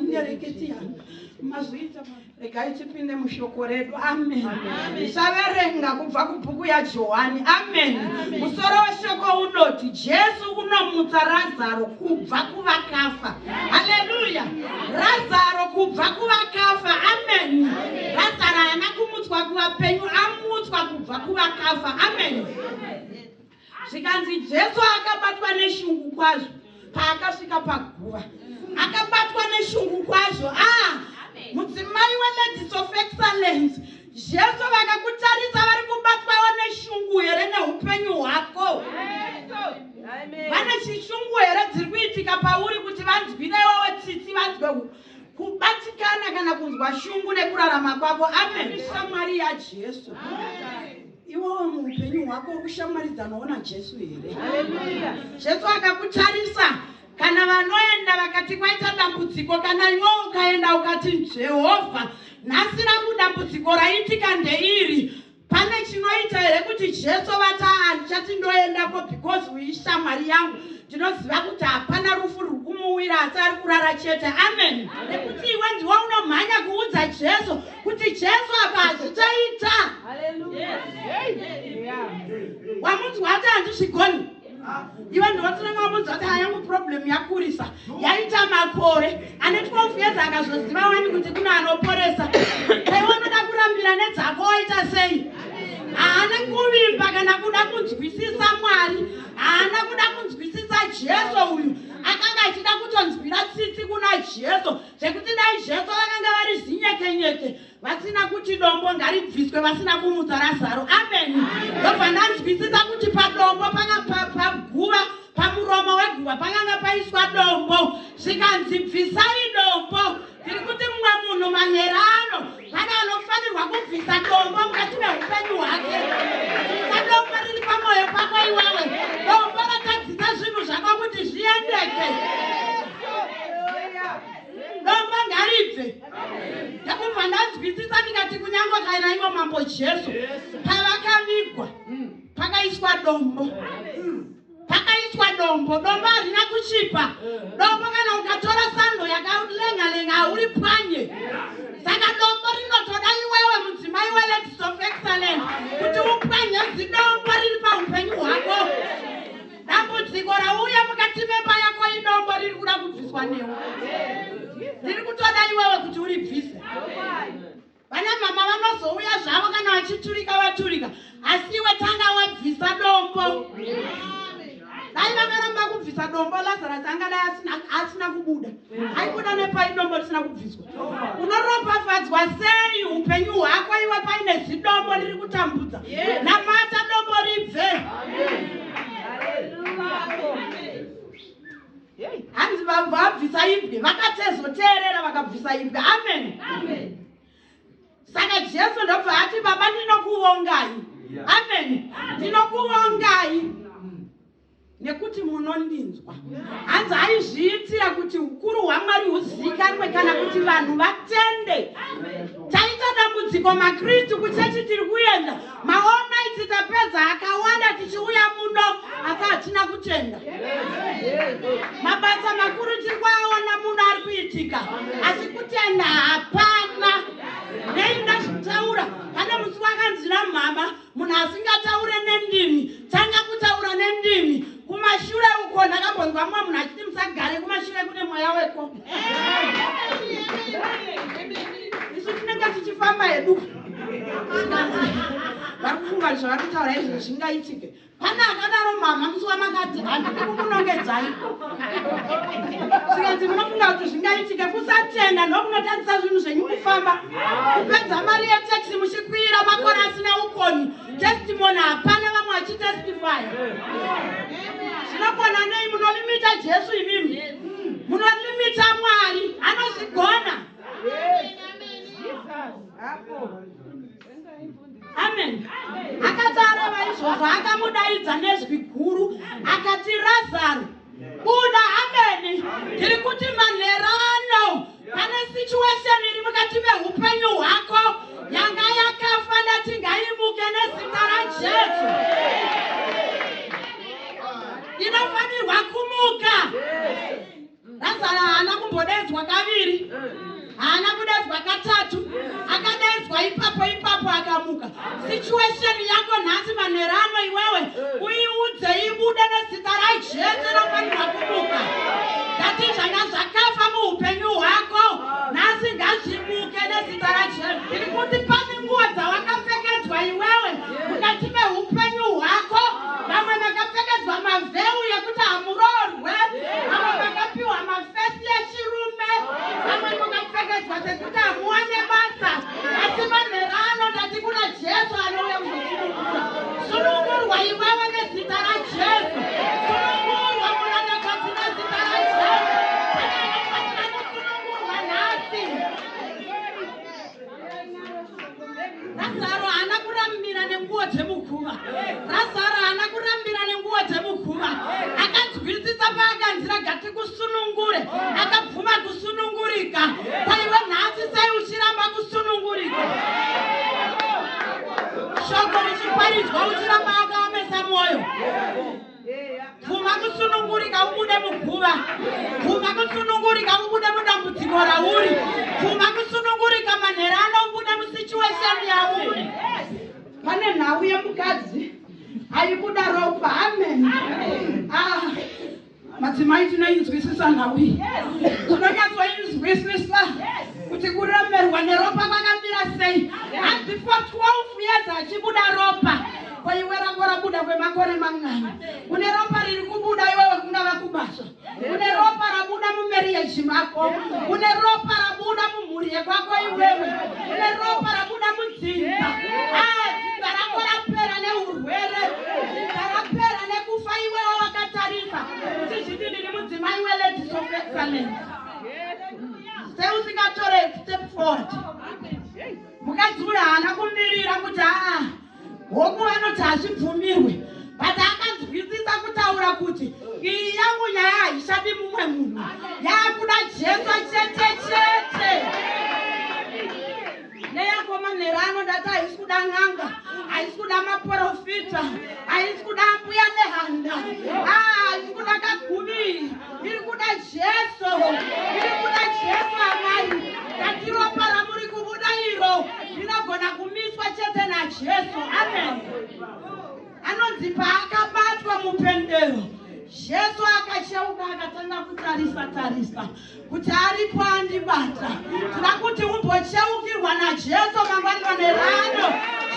Nereketiya mazviita. Regai tipinde mushoko redu. Amen. Tichaverenga kubva kubhuku yaJohani. Amen. Musoro weshoko unoti Jesu unomutsa Razaro kubva kuvakafa. Haleluya. Razaro kubva kuvakafa. Amen. Razaro haana kumutswa kuvapenyu, amutswa kubva kuvakafa. Amen. Zvikanzi Jesu akabatwa neshungu kwazvo paakasvika paguva. Akabatwa neshungu kwazvo. Ah, mudzimai weLadies of Excellence, Jesu vakakutarisa vari kubatwawo neshungu here neupenyu hwako? Vane chishungu here dziri kuitika pauri kuti vanzwire iwewe tsitsi, vanzwe kubatikana kana kunzwa shungu nekurarama kwako? Amen. Shamwari yaJesu. Iwewe muupenyu hwako uri kushamwaridzanawo naJesu here? Jesu akakutarisa kana vanoenda vakati kwaita dambudziko, kana iwewe ukaenda ukati Jehovha, nhasi rangu dambudziko raitika ndeiri, pane chinoita here kuti Jesu vati handichati ndoendako because uishamwari yangu, ndinoziva kuti hapana rufu ruri kumuwira asi ari kurara chete. Amen. Nekuti iwe ndiwe unomhanya kuudza Jesu kuti Jesu apa hazvichaita. Wamunzwa ati handizvigoni, iwe ndiwe tinenge wamunzwa ati hayangu problem yakurisa, yaita makore ane 12 years, akazoziva wani kuti kuna anoporesa. Iwe unoda kurambira nedzako, waita sei? Haana kuvimba kana kuda kunzwisisa Mwari, haana kuda kunzwisisa Jesu uyu. Akanga achida kutonzwira tsitsi kuna Jesu, zvekuti dai Jesu vakanga vari zinyekenyeke vasina kuti dombo ngaribviswe, vasina kumutsa Razaro. Amen. Ndobva ndanzwisisa kuti padombo paguva, pamuromo weguva pakanga paiswa dombo, zvikanzi bvisai dombo. Tiri kuti mumwe munhu manherano pane anofanirwa kubvisa dombo mukati meupenyu hwake. Bvisa dombo riri pamwoyo pako iwewe, dombo ratadzisa zvinhu zvako kuti zviendeke. Dombo ngaribve. Ndakubva ndanzwisisa ndikati kunyange kana ivo Mambo Jesu pavakavigwa pakaiswa dombo, pakaiswa dombo. Dombo harina kuchipa. Dombo kana ukatora sando yakalenga-lenga hauripwanye. Saka dombo rinotoda iwewe, mudzimai weLadies of Excellence, kuti upwanye zidombo riri paupenyu hwako. Dambudziko rauya mukati memba yako idombo riri kuda kubviswa newe, riri kutoda iwewe kuti uribvise. Vana mama vanozouya zvavo kana vachiturika vaturika, asi iwe tanga wabvisa dombo. Dai vakaramba kubvisa dombo, Lazarus angadai asina kubuda. Aibuda nepai dombo risina kubviswa? Unoropafadzwa sei upenyu hwako iwe paine zidombo riri kutambudza? Namata dombo ribve. Hanzi vabvisa ibwe, vakatezoteerera vakabvisa ibwe. Amen. Saka Jesu ndobva ati, Baba, ndinokuvongai. Amen. Ndinokuvongai nekuti munondinzwa. Hanzi aizviitira kuti ukuru hwaMwari huzikanwe kana kuti vanhu vatende. Taita dambudziko maKristu, kuchechi tiri kuenda maona itsi tapedza akawanda tichiuya muno, asi hatina kutenda. Mabasa makuru tiri kuaona muno ari kuitika, asi kutenda hapana. Nei ndazvitaura? Pane musi wakanzi namama, munhu asingataure nendimi, tanga kutaura nendimi. Kumashure uko ndakambonzwa mumwe munhu achiti musagare kumashure, kune mweya weko. Isu tinenge tichifamba hedu, vari kufunga zvavari kutaura izvo zvingaitike. Pane akadaro mama musi wamakati, handidi kukunongedzai. Zvikanzi munofunga kuti zvingaitike? Kusatenda ndokunotadzisa zvinhu zvenyu kufamba. Kupedza mari yetekisi muchikwira makore asina ukoni, testimony hapana, vamwe vachitestifya. Zvinokona nei? Munolimita Jesu imimi, munolimita Mwari anozvigona. Amen. Akati areva izvozvo, akamudaidza nezwi guru akati, Razaro, buda. Ameni. Ndiri kuti manherano pane situation iri mukati meupenyu hwako yanga yakafa, ndati ngaimuke nezita raJesu. Inofanirwa kumuka. Razaro haana kumbo kumbodaidzwa kaviri, haana kudaidzwa katatu, akadaidzwa ipapo ipapo akamuka. Situation yako nhasi manheru ano iwewe uiudze ibude nezita raJesu, inofanirwa kumuka. Ndati zvanga zvakafa muupenyu hwako nhasi ngazvimuke nezita raJesu. Ndiri kuti pane nguo dzawakapfekedzwa iwewe mukati meupenyu hwako. Vamwe vakapfekedzwa maveil yekuti hamuroorwe, vamwe vakapiwa maface yechirume, vamwe mukapfekedzwa sekuti hamuwane basa. Asi manheru ano ndati kuna Jesu anouya kuzosunungura. Sunungurwa iwewe nezita raJesu. Sunungurwa murandakadzi nezita raJesu. Pane anofanira kusunungurwa nhasi. Razaro haana kurambira nenguo dzemuguva. Razaro haana kurambira nenguo dzemuguva. Akanzwisisa paakanzi rega tikusunungure, akabvuma kusunungurika. Kwaiwe nhasi sei uchiramba kusunungurika? Shoko richiparidzwa uchiramba wakaomesa mwoyo. Bvuma kusunungurika ubude muguva. Bvuma kusunungurika ubude mudambudziko rauri. Bvuma kusunungurika manheru ano ubude musituation yauri. Pane nhau yemukadzi aibuda ropa. Amen. Ah, madzimai tinoinzwisisa nhau iyi, tinonyatsoinzwisisa kuti kuremerwa neropa kwakamira sei. Hanzi for 12 years achibuda ropa. Kwaiwe rako rabuda kwemakore mangani? Une ropa riri kubuda iwewe, kungava kubasa, une ropa rabuda mumarriage mako, une ropa rabuda mumhuri yekwako iwewe, une ropa rabuda mudzinza. Ah, dzinza rako rapera neurwere, dzinza rapera nekufa, iwewe wakatarisa uchizviti ndiri mudzimai weLadies of Excellence. Sei usingatore step forward? Mukadzi uyu haana kumirira kuti aa, hoku vanoti hazvibvumirwe, but akanzwisisa kutaura kuti iyi yangu nyaya haichadi mumwe munhu, yaakuda Jesu chete chete. Neyako manheru ano ndati haisi kuda n'anga, haisi kuda maprofita, haisi kuda mbuya Nehanda, haisi kuda kaguvi, iri kuda Jesu, iri kuda Jesu. Amai, ndati ropa ramuri kubuda iro rinogona kumiswa chete naJesu. Amen. Anonzi paakabatwa mupendero, Jesu akacheuka akatanga kutarisa tarisa kuti aripo andibata. Toda kuti umbocheukirwa naJesu mangwani manheru.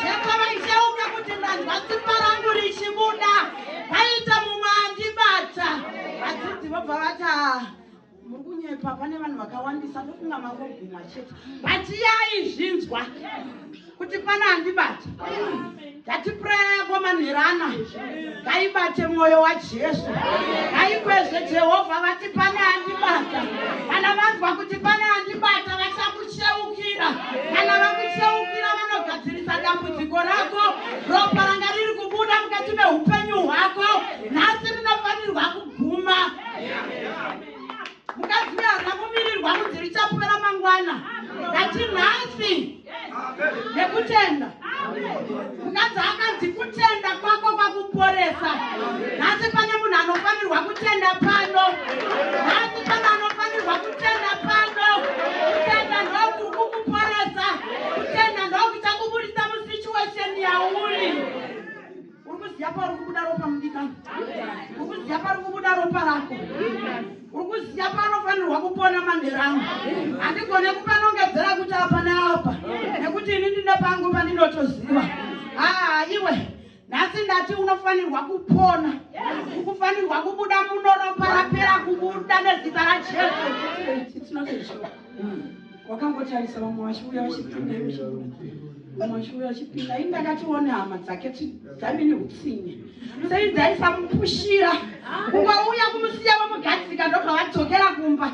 Jesu vaicheuka kuti ndanzwa simba rangu richibuda, paita mumwe andibata. Vadzidzi vobva vati, "Ah, muri kunyepa, pane vanhu vakawandisa, ndokunga mangogumwa chete." But yaizvinzwa kuti pane andibata. Ndati prayer yako manheru ano ngaibate mwoyo waJesu, ngaikwezve Jehovha vati pane andibata. Kana vanzwa kuti pane andibata, vachakucheukira. Kana vakucheukira, vanogadzirisa dambudziko rako. Ropa ranga riri kubuda mukati meupenyu hwako nhasi rinofanirwa kuguma. Mukadzi uyo harina kumirirwa kunzi richapera mangwana, ndati nhasi nekutenda. Mukadzi akanzi kutenda kwako kwakuporesa. Nhasi pane munhu anofanirwa kutenda pano. Nhasi pane anofanirwa kutenda pano. Kutenda ndokuri kukuporesa, kutenda ndokuchakubudisa musituation yauri. Uri kuziva pauri kubuda ropa, mudikani? Uri kuziva pari kubuda ropa rako? Uri kuziva panofanirwa kupona manheru ano? Handigone kupanongedzera kuti apa neapa nekuti ini ndine pangu pandinotoziva. Aa, iwe nhasi ndati unofanirwa kupona, ukufanirwa kubuda muno ropa rapera kubuda nezita raJesu. It's not a joke. Wakangotarisa vamwe vachiuya vachipinda, iwe vamwe vachiuya vachipinda. Ini ndakatione hama dzake dzaive neutsinye, sei dzaisamupushira kungouya kumusiya vamugadzika ndobva vadzokera kumba?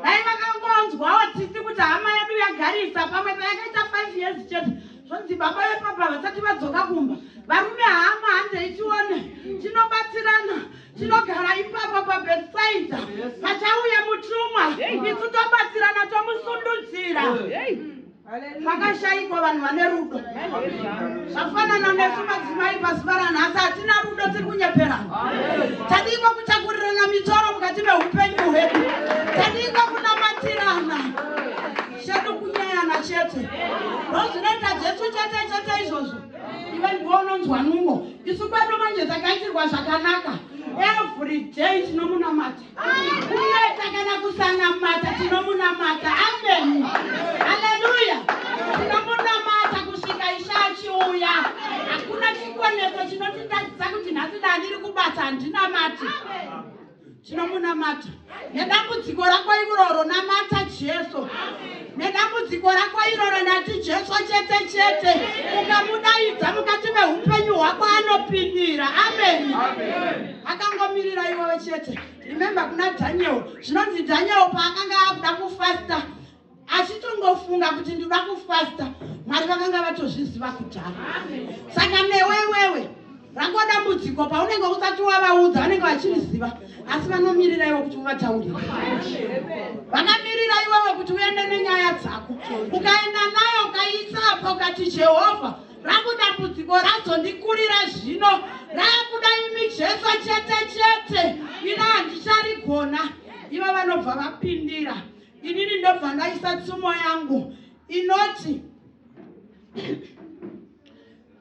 Dai vakangonzwawo tsitsi kuti hama yedu yagarisa, pamwe payakaita 5 years chete, zvonzi baba vepapa vasati vadzoka kumba. Varume, hama, handei tione, tinobatsirana, tinogara ipapo paBethsaida. Pachauya mutumwa, isu tobatsirana, tomusundudzira. Pakashayikwa vanhu vane rudo. Zvafanana nesu madzimai pazuva ranhasi, hatina rudo, tiri kunyeperana. Tadikwa kutakurirana mitoro mukati meupenyu hwedu. Tadikwa kuna nguva unonzwa nungo. Isu kwedu manje takaitirwa zvakanaka. Every day tinomunamata. Kuneta kana kusanamata tinomunamata. Amen. Haleluya. Tinomunamata kusvika Ishe achiuya. Hakuna chikoneso chinotitadzisa kuti nhasi ndandiri kubasa handinamati. Tinomunamata. Nedambudziko rako iroro namata Jesu. Nedambudziko rako iroro ndati Jesu chete chete. Ukamudaidza mukati meupenyu hwako anopindira. Amen. Akangomirira iwewe chete. Remember kuna Daniel. Zvinonzi Daniel paakanga akuda kufasta achitongofunga kuti ndinoda kufasta, Mwari vakanga vatozviziva kudhara. Saka newe iwewe rako dambudziko paunenge usati wavaudza vanenge vachiriziva, asi vanomirira iwe kuti uvataurire. Vakamirira iwewe kuti uende nenyaya dzako. Ukaenda nayo ukaiisa apo ukati Jehovha, rangu dambudziko razondikurira zvino, raakuda imi Jesu chete chete, ini handicharigona. Ivo vanobva vapindira. Inini ndobva ndaisa tsumo yangu inoti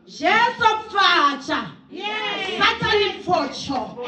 Jesu pfacha, Satani pfocho.